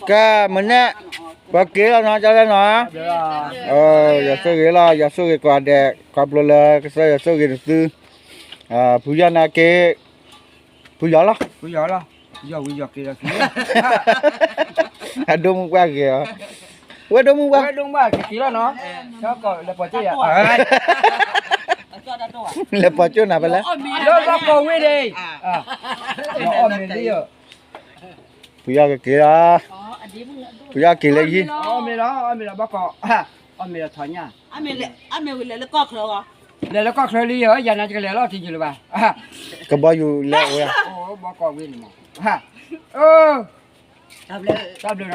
ကဲ မ့ၢ်န့ၣ် ပက့ၤလီၤနီၤ ကၠီလၢနီၤ, ယွၤဆိၣ်ဂ့ၤလီၤ ယွၤဆိၣ်ဂ့ၤကိးဂၤဒဲး ခီဖျိလၢကစၢ်ယွၤဆိၣ်ဂ့ၤနသု, ဖုယီၢ်နာ်က့, ဖုယီၢ်လီၤ, အဒိၣ်မုၣ်ပှၢ်ဂ့ၤအီၤ, ဝဲဒိၣ်မုၣ်ပှၢ်, လဲၤပိာ်ကၠိၣ်နၤဖဲလဲၣ်, ဖုယီၢ်ကက့ၤလီၤ, ဖုယီၢ်က့ၤလၢယံၤ, လဲၤလၢကီၢ်ချၢလံဧါ, ယၤန့ၣ်ကလဲၤလီၤတယုာ်လၢၤဘၣ်, ကဘီယူၤလဲၤအိၣ်ယၤ, တၢ်ဘျုးနီၤ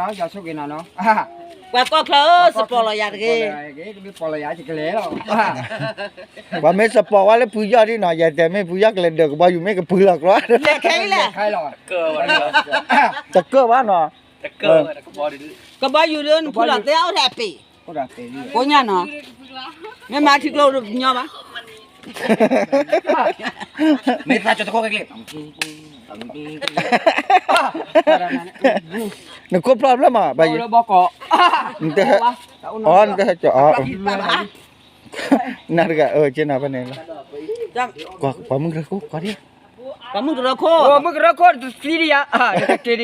ယွၤဆိၣ်ဂ့ၤနၤနီၤ, ပှၤကီၢ်ချၢဧၢ စပီၤလီၤယၤတဂ့ၤ, ပှၤမ့ၢ်စပီၤဝဲလၢဖုယီၢ်ဒ်နီၤ ယတဲမ့ၢ်ဖုယီၢ်ကလဲၤဒၢးကဘီယူၤမ့ၢ်ကပှ့ၤလီၤကြီ, လဲၤခဲအံၤလဲၣ်, တကၢၢ်ဘၣ်နီၤ, ကဘီယူၤဒ်နဖုလီၤသ့အိၣ်ထဲအပ့ၤ, ကိညၢ်နီၤ, မ့ၢ်မၤထံကျိညီဘၣ်, မ့ၢ်သးကၠီတခိၣ်က့ၤကျ့ၤ နခိၣ်ဖျီၣ်ဖျၢၣ်မး ဘၣ်ယံၤ, အီ နတဟဲကၠီ နတဂၤ အၢ က့နၤဖဲန့ၣ်လီၤ, ပှၤမုၢ်ကရၢခိၣ် ကွၢ်ဒံး, ပှၤမုၢ်ကရၢခိၣ် ပှၤမုၢ်ကရၢခိၣ်တသံဒံးယၤ, တက့ၤဒံးယၤ,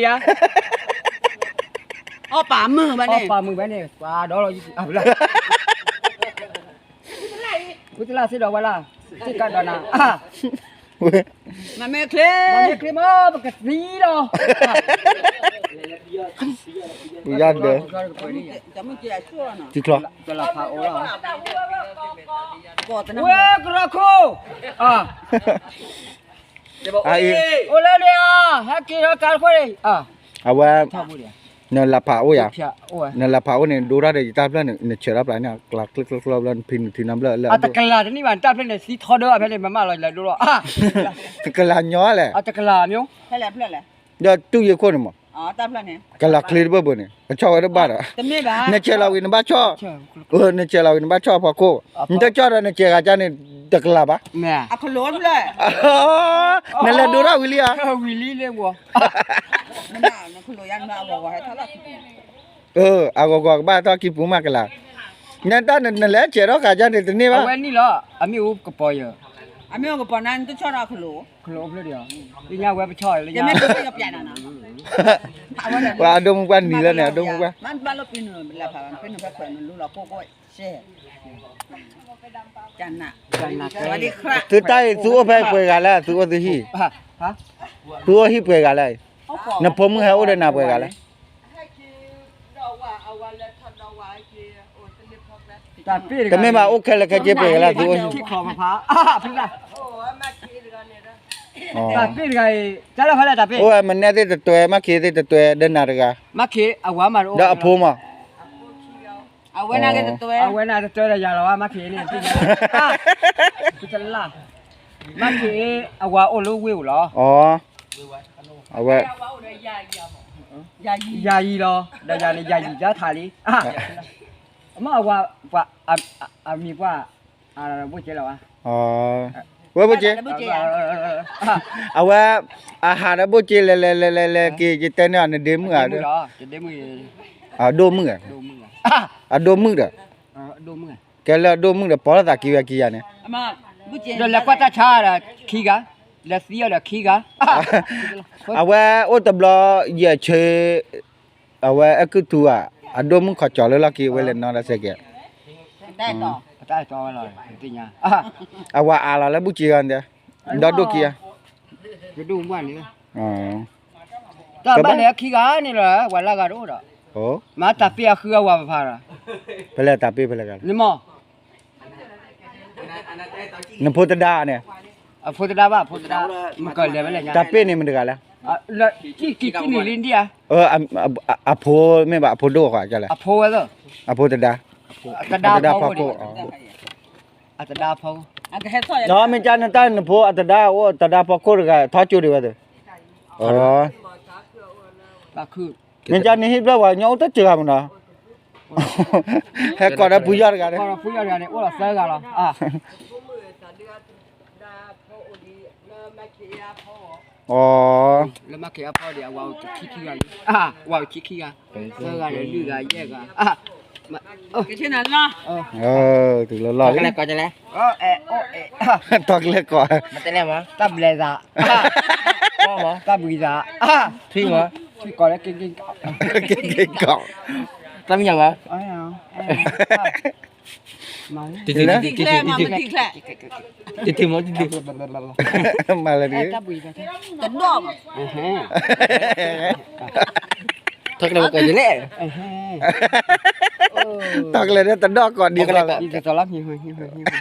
အီၣ်ပာ်မုၢ်ဘၣ်န့ၣ်, ပာ်မုၢ်ဘၣ်န့ၣ် ပှၤဒီးလီၤ, ဝံတလၢ်စ့ၢ်ဒီးဝဲလၢ်, စ့ၢ်ကဒီးနၤ, မ့ၢ်ချ့, မ့ၢ်ချ့မး ပကသံလီၤ, ပယါဒၢး, တံချီ, ဝဲကရၢခိၣ်, အိၣ်လၢန့ၣ်အီၤ ဟဲက့ၤဒီးကါတခိၣ်န့ၣ်, အဝဲ နလၢဖးအိၣ်ယၤ, နလၢဖးအိၣ်န့ၣ် ဒိတၢ်ဒီးယတၢ်ဖျၢၣ်န့ၣ် နဆဲးထီၣ်ပျးန့ၣ် ကျးကျၢကျၢကျၢဘျီ နဖံနထံနါဘျၢၣ်လၢအဒိၣ်, အတကလၤတနံၣ်ဘၣ် နတၢ်ဖျၢၣ်န့ၣ် သံထီဒၢအဖဲန့ၣ် မ့ၢ်မးလီၤ လဲၤဒိလီၤ, တကလၤညီလဲၣ်, ဒီးတူၢ်ယ့ၢ်ခိၣ်န့ၣ်မး, ကလၤချ့တဘၢၣ်ဘၢၣ်န့ၣ် အဆီၣ်ဝဲတဘၣ်ဒီး, နဆဲးလီၤဝံၤနဘၣ်ဆီၣ်, နဆဲးလီၤဝံၤနဘၣ်ဆီၣ်အဖီခိၣ်, နတဆီၣ်ဒီးနဆဲးဂၤကါန့ၣ် တကလၤဘၣ်, နလဲၤဒိတၢ်ဝံၤလံဧါ, ဝံၤလံလၢဝီၤ အဂီၤဂီၤကဘၣ်ထီၣ်ခံပူၤမးကလၤ, နတၢ်နလဲၤဆဲးထီၣ်ဃာ်ကါန့ၣ်တန့ၢ်ဘၣ်, အဝဲနံၣ်လီၤ အမ့ၢ်အိၣ်ကပီၤယၤ, အမ့ၢ်အိၣ်ကပီၤနၤ နတဆီၣ်ဒီးခလိာ်, ခလိာ်အိၣ်ဖျၢၣ်ဒီး, သ့ၣ်ညါဝဲပဆီၣ်လၢညါ, ပှၤအဒိၣ်မုၣ်ပှၢ်နံၤလၢန့ၣ် အဒိၣ်မုၣ်ပှၢ်, သုတၢ်အံၤ သုအိၣ်ဖဲပှဲၤဂၤလဲၣ် သုအိၣ်သုဟံၣ်, သုအိၣ်ဟံၣ်ပှဲၤဂၤလဲၣ်, နဖိမုၣ်ဟဲအိၣ်ဒီးနၤပှဲၤဂၤလဲၣ်, တမ့ၢ်ဘၣ် အိၣ်ခဲလၢာ်ခဲဆ့ပှဲၤဂၤလဲၣ် သုအိၣ်ဟံၣ်, အိၣ်ဝဲမနဲသ့ၣ်တတွဲ မၤခ့သ့ၣ်တတွဲ ဒီးနၤတဂၤ, ဒီးအဖိမး အဝဲနၤတတွဲ အဝဲနၤတတွဲဒီးယၤလီၤ မၤခ့န့ၣ်, မၤခ့, အဝၤအိၣ်လၢဝ့ၢ်ဧိၤလီၤ, အဝဲ, ယၤယံၤလီၤ ဒီးယၤန့ၣ် ယၤယံၤယါထးလံ, အမ့ၢ်အဝၤ, ပှၤ, အမံၤပှၢ်, ဘိၣ်က့လီၤ, ဝဲဘိၣ်က့, အဝဲ, အဟးဒီးဘိၣ်က့လဲၤလဲၤလဲၤလဲၤလဲၤက့ၤ ယတဲန့ၢ်အီၤ နဒ့မုၣ်ဧါ, အဒိၣ်မုၣ်ဧါ, အဒိၣ်မုၣ်ဒီး, ကဲလၢအဒိၣ်မုၣ်ဒီး ပိာ်လီၤသးခံဝဲခံဂၤန့ၣ်, ဒီးလဲၤကွၢ်တၢ်ဆါဒီးခံဂၤ, လဲၤသံအီၤဒီးခံဂၤ, အဝဲအိၣ်တဘျီ, ယဲၢ်ဆၢ, အဝဲအဲၣ်ကုၢ်ထူဧါ, အဒိၣ်မုၣ်ခီကၠီၤလၢလီၢ်ခံ အဝဲလဲၤနီၢ်တၢ်ဆဲးကဲး, အဝၤအါလီၤလၢဘူၣ်က့ဂီၤန့ၣ်, ဒီဒိၣ်က့ဧါ, တၢ်ဘၣ်လဲၤခံဂၤန့ၣ်လီၤ ဝဲလၢဂၤတအိၣ်ဒီး, မ့ၢ်တၢ်ပ့ၢ်အဃုအဝၤပဖးဒီး, ဖဲလဲၣ်တၢ်ပ့ၢ်ဖဲလဲၣ်ဂၤလဲၣ်, နဖိတဒါန့ၣ်, အဖိတဒါဘၣ် အဖိတဒါ, မကလဲၤဝဲလဲၣ်ညါ, တၢ်ပ့ၢ်န့ၣ်မတဂၤလဲၣ်, ကံၣ်ကံၣ်န့ၣ်လံဒံဧါ, အဖိမ့ၢ်ဘၣ် အဖိဒိၣ်ဃီလဲၣ်, အဖိဝဲ, အဖိတဒါ, တဒါဖီခိၣ်, အတဒါဖီခိၣ်, မ့ၢ်ကနတၢ်နဖိအတဒါအိၣ် တဒါဖီခိၣ်တဂၤ ထီကၠိဒံးဝဲသ့ၣ်, မ့ၢ်ကနဟံၣ်ဖျၢၣ်ပှၤကညီအိၣ်တစှၤမးနီၤ, ဟဲကိးဒီးဖုယီၢ်တဂၤန့ၣ်, ဖုယီၢ်တဂၤန့ၣ် အိၣ်လီၤသၢဂၤလီၤ, ဖီအိၣ်လံ, မ့ၢ်ခ့ယါဖီ အီ လၢမၤက့ၤအဖီဒီး အဝၤအိၣ်ခံခံဂၤလံ, ဝၤအိၣ်ခံခံဂၤ, သၢဂၤဒီးလွံၢ်ဂၤယဲၢ်ဂၤ, က့ၤနၤလီၤ, တုၤလီၤလီၤလံ, တီကလဲၤကိး, တၢ်ဘျဲသး, တၢ်ဘှံးသး, ထွံၣ်မး, ထွံၣ်ကိးလၢ က့ၤက့ၤကိး, တၢ်မံၤညါမး, တထံၣ်မး, တထံၣ်, မၤလၢတဂ့ၤ, တဒီၣ်မး, ထီၣ်ကလဲၤကိးယလဲၣ်, ထီၣ်ကလဲၤဒီးတဒီၣ်ကိးဒံးလီၤ,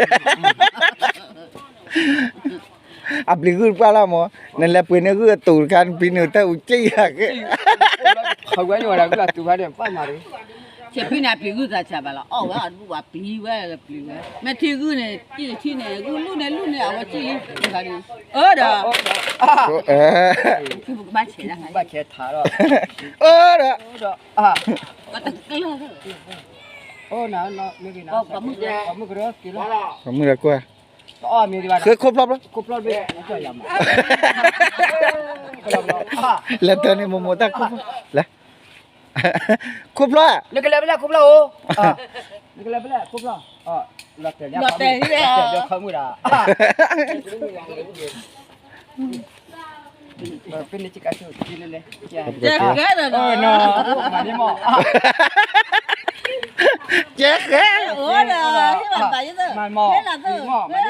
အပျံၤဂုၢ်တပှၢ်လီၤမး, နလဲၤပှ့ၤန့ၢ်ဂုၢ်အတူးတခါ နပျံၤန့ၢ်တၢ်အူကၠံၣ်ယၤက့, ဟးဝဲယဝဲဒၣ်ဂုၢ်အတူးခါန့ၣ် ပၢ်မၤရံ, ဆဲးဖံန့ၣ် အပျံၤဂုၢ်သးစၢ်ဘၣ်လီၤ, အီၣ်ဝဲအီၣ်တဘူၣ်ဘၣ် ပျံၤဝဲပျံၤဝဲ, မ့ၢ်ထံဂုၢ်န့ၣ် ကံၣ်ထံန့ၣ် ဂုၢ်လူၢ်န့ၣ်လူၢ်န့ၣ် အဝဲကံၣ်လံ, အၢဒီး, ဘၣ်ဆဲးထးဒီး, အၢဒီး, ပှၤမုၣ်ဒီးကွၢ်, ဃ့ခိၣ်ဖျီၣ်ဖျီၣ်, လဲၤတၢ်န့ၣ်မိၢ်မိၢ်တၢ်ခိၣ်ဖျီၣ်, လဲၤ, ခိၣ်ဖျီၣ်, နကလဲၤဖဲလဲၣ်ခိၣ်ဖျီၣ်ဧိၤ, နကလဲၤဖဲလဲၣ်ခိၣ်ဖျီၣ်, လီၤတဲာ်လံ, လီၤတဲာ်လံ, ဖဲန့ၣ်ကကဆိလဲလဲ, ကဲဃဲ, မၤန့ၢ်, မၤန့ၢ်, တၢ်အံၤ,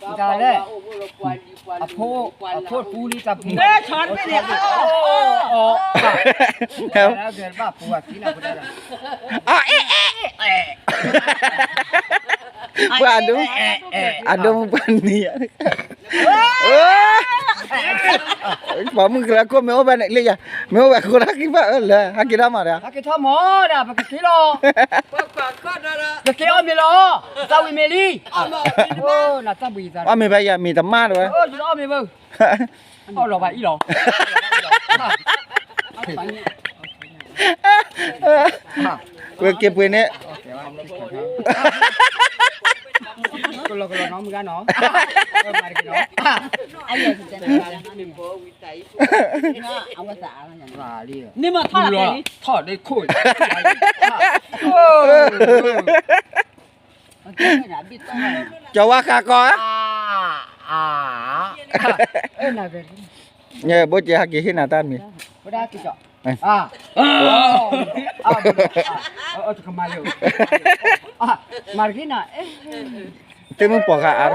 တၢ်လဲၣ်, အဖိ, အဖိပူလံတၢ်ပူ, ဘၣ်ပူအသံနၤ, ပှၤအဒိ, အဒိမုၢ်ပှၤနံၤယၤ, ပှၤမုၣ်ကရၢခိၣ်မ့ၢ်အိၣ်ဘၣ်န့ၣ်လံယၤ, မ့ၢ်အိၣ်ဝဲဃိလၢဟဲက့ၤဘၣ်အၢလၢ ဟဲက့ၤဒၣ်မးဒီး, ဟဲက့ၤထီၣ်မးဒီး ပကက့ၤလီၤ, ပက့ၤအီၣ်မ့ၤလီၤ, သးဝံၤမ့ၤလံ, အီၣ်မ့ၤဘၣ်ယၤ မ့ၤတမၢ်တဝဲ, အီၣ်လီၤဘၣ်အံၤလီၤ, ဝဲက့ၤပှ့ၤန့ၣ်, ကလီကလီနီၢ်မုၢ်ဂၤနီၤ, မၤတက့ၤနီၤ, န့ၣ်မးထီၣ်လီၤ, ထီၣ်ဒ့ခိၣ်, ကၠီၤဝါဃးကီး, ဘိကဲဟဲက့ၤဟ့ၣ်နၤတၢ်မံၤ, မၤတက့ၤနီၤ, တမ့ၢ်ပိာ်ဃာ်အါ,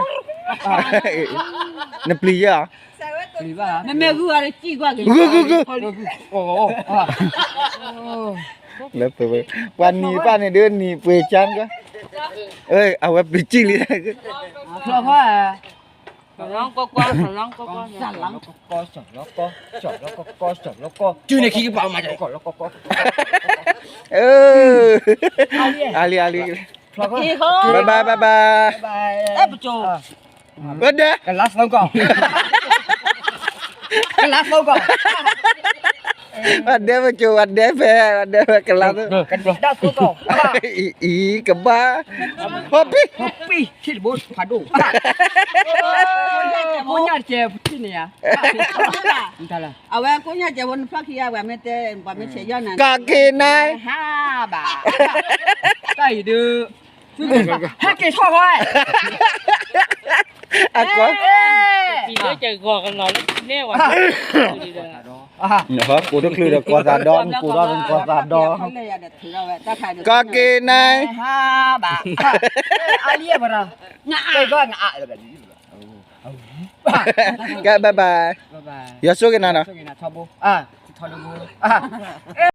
နပျံၤယဲၢ်ဧါ, မ့မ့ၢ်ဂုၢ်အါတစံၣ်ကွၢ်က့ၤ, ဂုၢ်ဂုၢ်ဂုၢ်, လၢပှဲၤဝဲ, ပှၤနံၤတဖၣ်န့ၣ်ဒုးနံၤပှဲၤကၢ်, အဝဲပျံၤကံၣ်လံ, ဖျီၣ်ဖီ, ကွၢ်ကွၢ်, ကွၢ်ကွၢ်, ကၠုန့ၣ်ခံကပၤမး, အါလံအါလံ, ဘၣ်ဘၣ်ဘၣ်ဘၣ်, အဲပကၠိ ဝဲဒဲ, ကလါသိကီၢ်, ကလါသိကီၢ်, ဝဲဒဲပကၠိ ဝဲဒဲဖဲ ဝဲဒဲဖဲကလါသိ, ကလါသိကီၢ်, အံၤ ကဘၣ်, ဟီၣ်ပံၣ်, ဟီၣ်ပံၣ် ထံၣ်တဘိဖးဒိၣ်, ကိညၣ်တကဲးပထံၣ်န့ၣ်ဧါ, အဝဲကိညၣ်ကဲးဖိနဖျီၣ်ခံဂၤ ပှၤမ့ၢ်တဲ ပှၤမ့ၢ်ဆဲးယီၢ်နၤ ကက့ၤနၤ, ဟါဘၣ်, တၢ်အံၤဒုး ဟဲက့ၤထီၣ်ဃီ, အကီ, ကိးတချုးဒီးကီၢ်သးဒီ, ကိးထီၣ်ဒီးကီၢ်သးဒီ, ကက့ၤနၤ, ဟါဘၣ်, အလံပရၤ, ကဲ bye bye, ယွၤဆိၣ်ဂ့ၤနၤနီၤ, ထီဘိ, ထီဘိ